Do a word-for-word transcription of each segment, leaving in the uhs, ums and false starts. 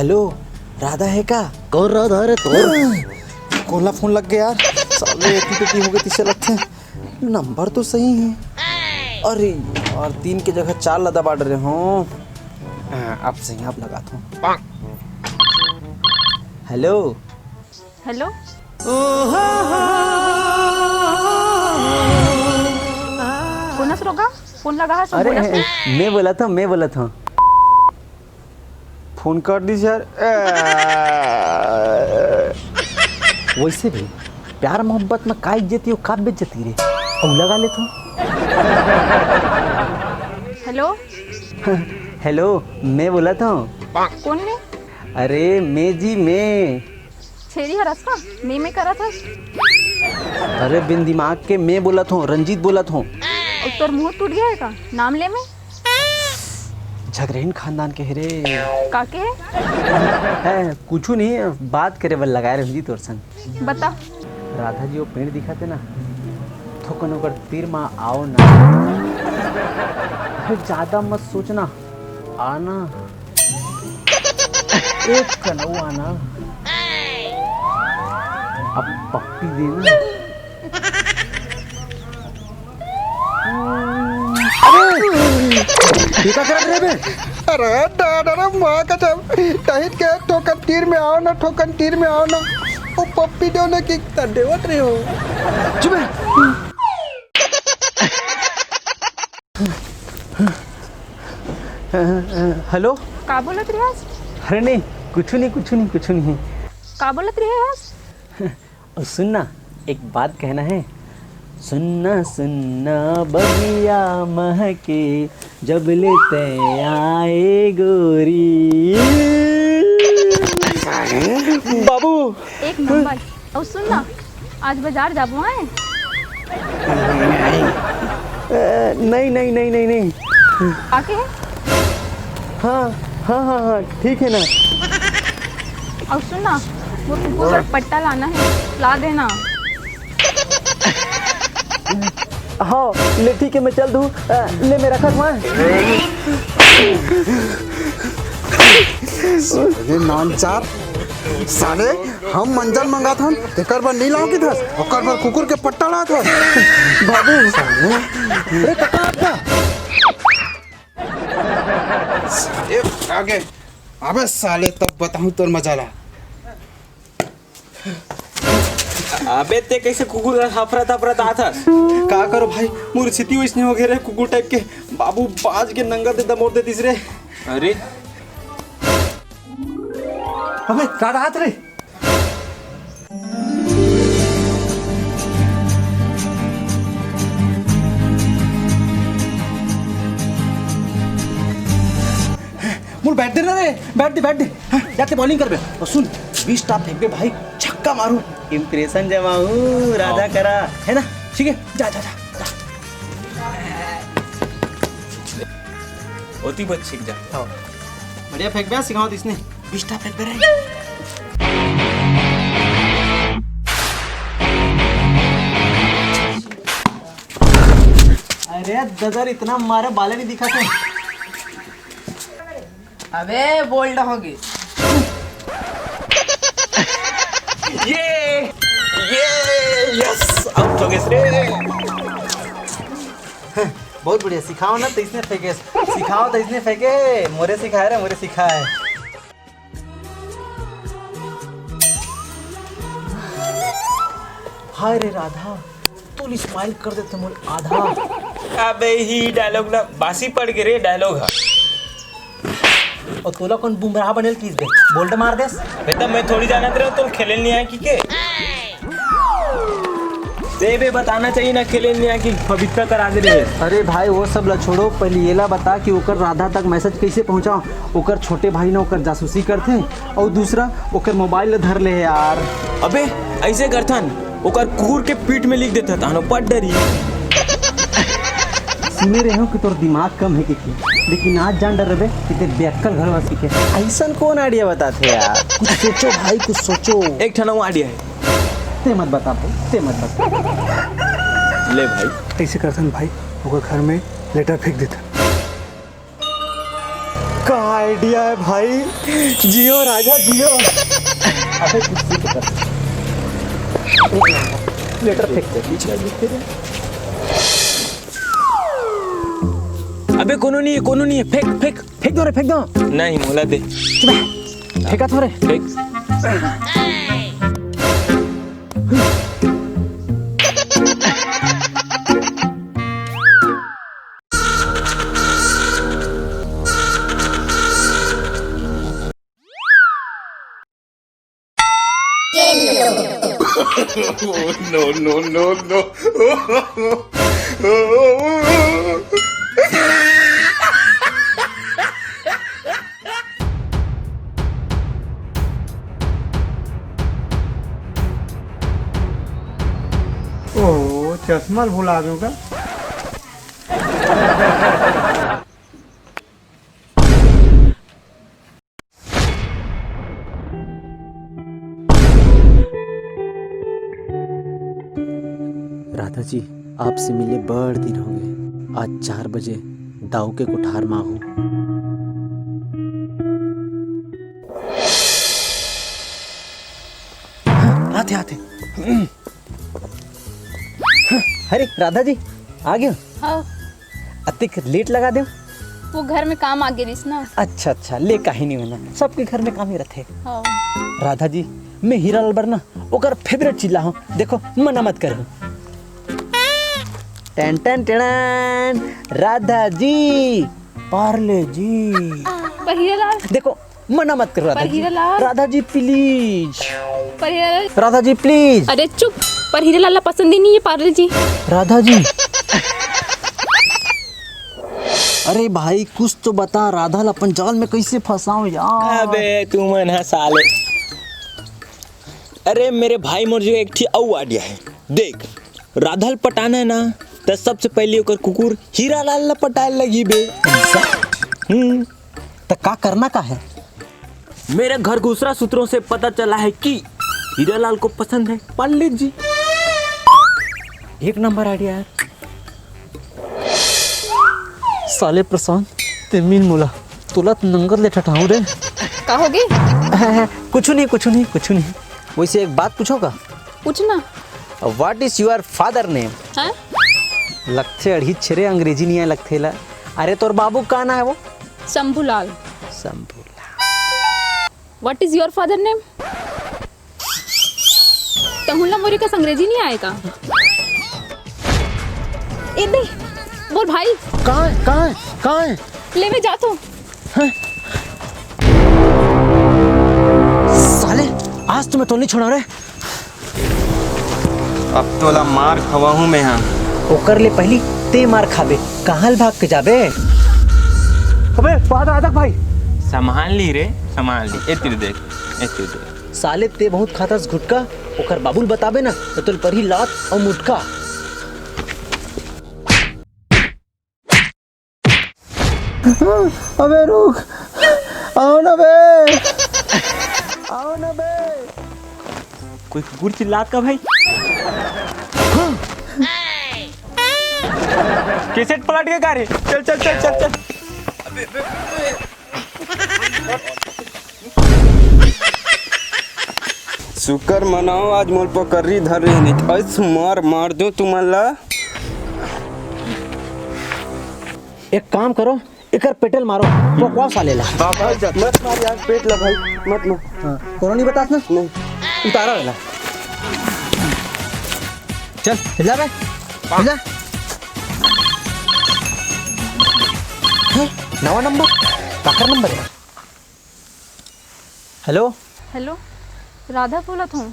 Hello, Radha है का? कौन राधा रे तोर? कोला फोन लग गया यार, साले एती तेती हो गए, तिसे लगथे। नंबर तो सही है। अरे यार, तीन के जगह चार ला दबा डरे हों। हाँ, अब सही, अब लगाथों। हेलो। हेलो। कोन हस रे गा? फोन लगा हस, अरे बोलस नहीं। मैं बोलत हों, मैं बोलत हों। फोन काट दिस यार। वैसे भी प्यार मोहब्बत में का इज्जती अउ का बेइज्जती रे, अउ लगा लेथों। हेलो। हेलो, मैं बोलत हों। कोन में? अरे मैं जी, मैं। छेरी हरस का? में में करत हस? अरे बिन दिमाग के, मैं बोलत हों, रंजीत बोलत हों। अउ तोर मुंह टूट गया है का नाम ले में? झगरेन खानदान के हे रे। का के? है, कुछू नहीं, बात करे बर लगाए रहेंव जी तोर संग। बता। राधा जी, वो पेड़ दिखत हे ना, थोकन ओकर तीर मा आव ना। अरे, ज्यादा मत सोचना, आना। एक कन अउ आना। अब पप्पी देना। अरे, ये का करत रहे बे? अरे दादा रे, माँ कसम, कहित के थोकन तीर में आव ना, थोकन तीर में आव ना। वो पप्पी देव ना कि त देवत रहे हों। चुप बे। हेलो। का बोलत रहे हस? अरे नहीं, कुछू नहीं, कुछू नहीं, कुछू नहीं। का बोलत रहे हस? अउ सुन ना, एक बात कहना है। सुनना सुनना बगिया महके, जब ले तैं आए गोरी। बाबू। एक नंबर। अउ सुन ना, आज बाजार जाबो आए? अ, नहीं, नहीं, नहीं, नहीं, नहीं। आके? हाँ, हाँ, हाँ, हाँ, ठीक है ना। अउ सुन ना, वो कुकुर का पट्टा लाना है, ला देना। हाँ, ले ठीक है, मैं चल दूँ। अ, ले मैं रखत हूँ। साले नानचार, साले हम मंजन मंगात हन, तेकर बर नहीं लाव किथस, ओकर बर कुकुर के पट्टा लात हस। बाबू, साले, अरे कका, कका। साले, आगे। अबे साले, तब बताऊं तोर मजा ला। अबे, ते कैसे कुकुर ला हफरत हफरत आथस? का करो भाई, मोर स्थिति वैसने हो गए रे, कुकुर टाइप के। बाबू बाज के नंगा दे दमोर दे दिस रे। अरे। अबे, का हाथ रे? मोर बैट दे ना रे, बैट दे, बैट दे। हाँ, जाते बॉलिंग करबे। अउ सुन, बीस टा फेंकबे भाई, छक्का मारू। Impression जमाऊ, राधा हाँ। करा, है ना? ठीक है, जा, जा, जा, जा। ओती बच छिक जा। हाँ। बढ़िया फेंकबे, सिखाओ तो इसने। बीस टा फेंकबे रे। अरे ददर, इतना मारे बाले नहीं दिखा था। अबे बोल्ड होगे। ये, ये, यस, आउट हो गए रे। बहुत बढ़िया, सिखाओ ना तइसने फेंके, सिखाओ तइसने फेंके, मोरे सिखाए रे, मोरे सिखाए। हाय रे राधा, तू स्माइल कर देते मोर आधा। अबे ही डायलॉग ना बासी पड़ के रे, डायलॉग है। अउ तोला कौन बुमराह बनेल किस बे? बोल्ड मार देस। बेटा, मैं थोड़ी जानत रहे हूँ, तुम खेले नहीं आए कि के? ते बे बताना चाहिए ना, खेले नहीं आए कि पवित्र करा दे रहे। अरे भाई, वो सब ला छोड़ो, पहले ये ला बता कि ओकर राधा तक मैसेज कैसे पहुंचा? ओकर छोटे भाई ने ओकर जासूसी करथे, अउ दूसरा ओकर मोबाइल ला धर ले हे यार। अबे, ऐसे करथन, ओकर कुकुर के पीठ में लिख देता, तानो पट डरी। सुने रहे हो कि तोर दिमाग कम है कि, लेकिन आज जान डरबे कि ते बेअक्कल घरवासी के। ऐसन कौन आइडिया बताथे यार? कुछ सोचो भाई, कुछ सोचो। एक ठन अउ आइडिया है। ते मत बता भाई, ते मत बता। ले भाई। ऐसे करथन भाई, ओकर घर में लेटर फेंक देथन। आइडिया है भाई, जियो राजा जियो। अबे कुर्सी के ऊपर लेटर फेंक दे, बीच में लिख दे। अबे कोनो नहीं है, कोनो नहीं है, फेंक फेंक फेंक दो रे, फेंक दो। नहीं, मोला दे। चुप है, फेंका थोड़े। फेंक। No, no, no, no. ओ, चश्मा भुला दूंगा। राधा जी, आपसे मिले बड़ दिन हो गए। आज चार बजे दाऊ के कोठार म आहू। आते आते। अरे राधा जी, आ गए? हाँ। अतिक लेट लगा दे। वो घर में काम आ गए रहिस ना। अच्छा अच्छा, ले, काही नहीं होना, सबके घर में काम ही रहते। हाँ। राधा जी, मैं हीरा लाल बर ना ओकर फेवरेट चीज ला हूँ, देखो मना मत करो। Ton ton ton, Radha ji, Parle जी। पर हीरा लाल। देखो मना मत करो राधा पर जी। हीरा लाल। राधा जी प्लीज। पर हीरा लाल। राधा जी प्लीज। अरे चुप, पर हीरा लाल ला पसंद ही नहीं है पार्ले जी। राधा जी। अरे भाई कुछ तो बता, राधा ला अपन जाल में कैसे फंसाऊं यार। अबे तुमन हा साले। अरे मेरे भाई मोर जो एक ठी अउ आइडिया है। देख, राधा ल पटाना है ना, त सबसे पहले ओकर कुकुर हीरा लाल ला पटाए लगी बे। हम्म। त का करना का है? मेरे घर घुसरा सूत्रों से पता चला है कि हीरा लाल को पसंद है पार्ले जी। एक नंबर आइडिया है। साले प्रशांत, ते मिल मोला, तोला त नंगर ले ठठाऊं रे। का होगे? कुछ नहीं, कुछ नहीं, कुछ नहीं। वैसे एक बात पूछो का? पूछना। What is your father name? हाँ? लगथे अड़ही छेरे, अंग्रेजी नहीं आए लगथे ला। अरे तोर बाबू का नाम है वो? Shambhulal. Shambhulal. What is your father name? तहुला मोरे कस अंग्रेजी नहीं आए का? ए दे, बोल भाई। कहाँ है? कहाँ है? कहाँ है? ले मैं जात हूँ। हैं? साले, आज तो मैं तो नहीं छोड़ा रे। अब तोला मार खवाहूँ मैं हा। ओकर ले पहली ते मार खाबे, कहाँ ल भाग के जाबे? अबे, बात आदक भाई। संभाल ली रे, संभाल ली। ए तिर देख, ए तिर देख। साले ते बहुत खाथस गुटका, ओकर बाबू ल बताबे ना, त तोल परही लात अउ मुटका। अबे रुक, आओ ना बे, आओ ना बे। कोई कुकुर चिल्लात का भाई? कैसेट पलट के का रे? चल, चल, चल, चल, चल। शुक्र मनाओ, आज मोल पकर्री धर रहे नहीं। ऐस मार, मार दूं तुमन ला। एक काम करो, एकर पेटे ल मारो, पकवाओ साले ला। बाबा, मत मार यार, पेट ला भाई, मत मार। हाँ, कोनो नहीं बतास ना? नहीं। उतारा वाला। चल, हिला बे, हिला। हैं, नवा नंबर? काकर नंबर है? हेलो। हेलो, राधा बोलत हूँ।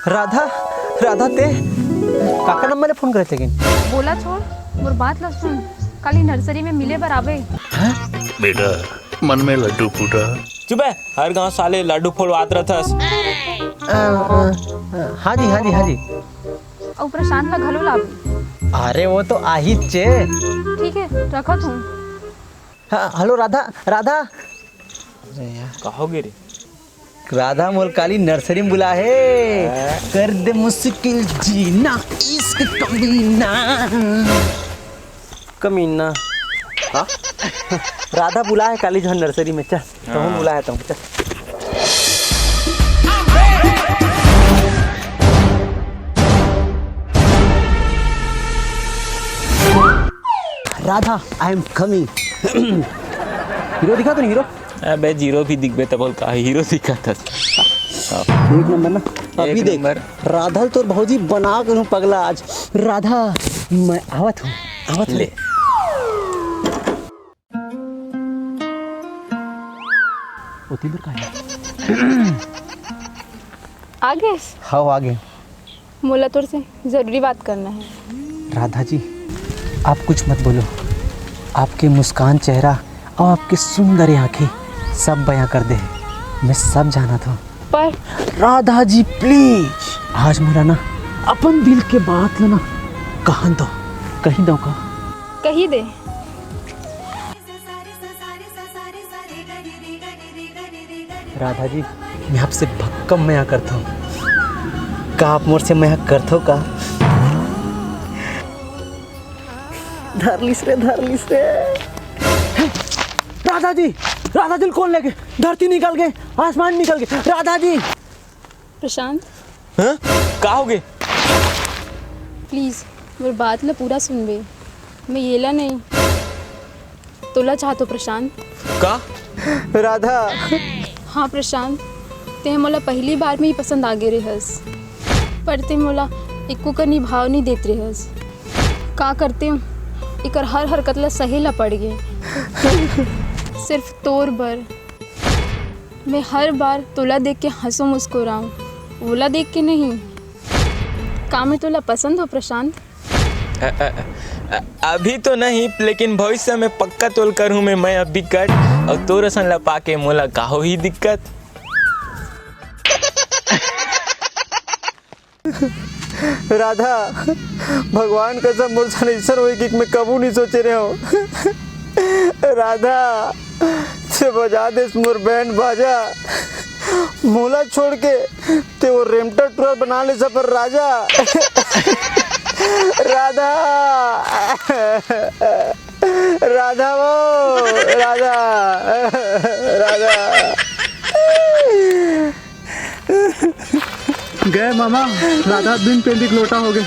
राधा, राधा ते काकर नंबर ले फोन करे लेकिन? बोला छोड़, मोर बात ला सुन। काली नर्सरी में मिले बर आबे। बेटा, मन में लड्डू फूटा। चुप है, हर गांव साले लड्डू फोड़वात रहथस। अ, अ, अ, हाँ जी, हाँ जी, हाँ जी। अउ प्रशांत ला घलो लाबे। अरे वो तो आही चे। ठीक है, रखत हूँ। हाँ, हेलो राधा, राधा। अरे यार। का होगे रे? राधा मोल काली नर्सरी में बुला है। हाँ। कर दे मुश्किल जीना, इश्क कमीना। कमीना। का? राधा बुलाए काली झन नर्सरी में, चल। तहूँ हाँ। बुलाए तहूँ, चल। Radha, I am coming। Hero दिखा तो नहीं, हीरो? अबे, जीरो भी दिखबे त बोल, का हीरो दिखत हस? एक नंबर ना। अभी एक देख, नंबर। राधा ल तोर भौजी बना के रहूं पगला आज। राधा, मैं आवत हूँ, आवत हूँ। ले। ओती बर का है? आ गेस? हाँ, आ गे। मोला तोर से जरूरी बात करना है। राधा जी, आप कुछ मत बोलो। आपके मुस्कान चेहरा और आपके सुंदर आंखें सब बयां कर दे। मैं सब जाना था। पर राधा जी, प्लीज, आज मोला ना अपन दिल के बात ला ना कहन दो, कही दो का? कही दे। राधा जी, मैं आपसे भक्कम मया करथव। का आप मोर से मया करथव का? धर लिस रे, धर लिस रे। राधा जी, राधा जी ल कोन लेगे? धरती निकल गे, आसमान निकल गे। राधा जी। प्रशांत। हाँ? का होगे? प्लीज, मोर बात ला पूरा सुनबे। मैं येला नहीं, तोला चाहत हो प्रशांत। का? राधा। हाँ प्रशांत, ते मोला पहली बार में ही पसंद आ गे रेहस, पर ते मोला एको कनी भाव नहीं देत रेहस। का करते हो, एकर हर हरकत ला सहे ला पड़ गे। सिर्फ तोर बर। मैं हर बार तोला देख के हंसो मुस्कुराऊं, वोला देख के नहीं। का मैं तोला पसंद हो प्रशांत? अ, अ, अ, अभी तो नहीं, लेकिन भविष्य में पक्का तोल करहूं मैं, मैं अभी कट, और तोर असन ला पाके मोला का होही दिक्कत? राधा, भगवान कसम मोर सन अइसन होही कि मैं कभू नहीं सोचे रेहेंव। राधा, ते बजा देस मोर बैंड बाजा। मोला छोड़ के ते वो रेमटा टूरा बना लेस अपन राजा। राधा, राधा वो, राधा, राधा। गए मामा, राधा बिन पेंदी के लोटा होगे।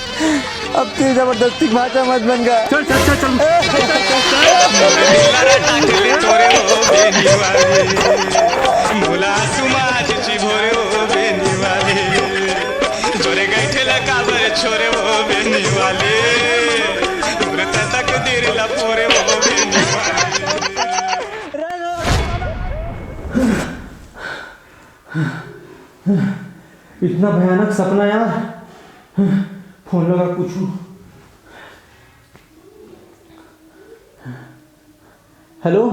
अब ते जबरदस्ती भाषा मत बन गा। चल, चल, चल, चल। मोला सुमाज जी भोरे ओ बेनी वाली। जोरे गैठे ला काबर छोरे ओ बेनी वाली। मोर तक दिल ला पोरे ओ बेनी वाली। इतना भयानक सपना यार, फोन लगा पूछूं। हेलो,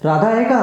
राधा है का?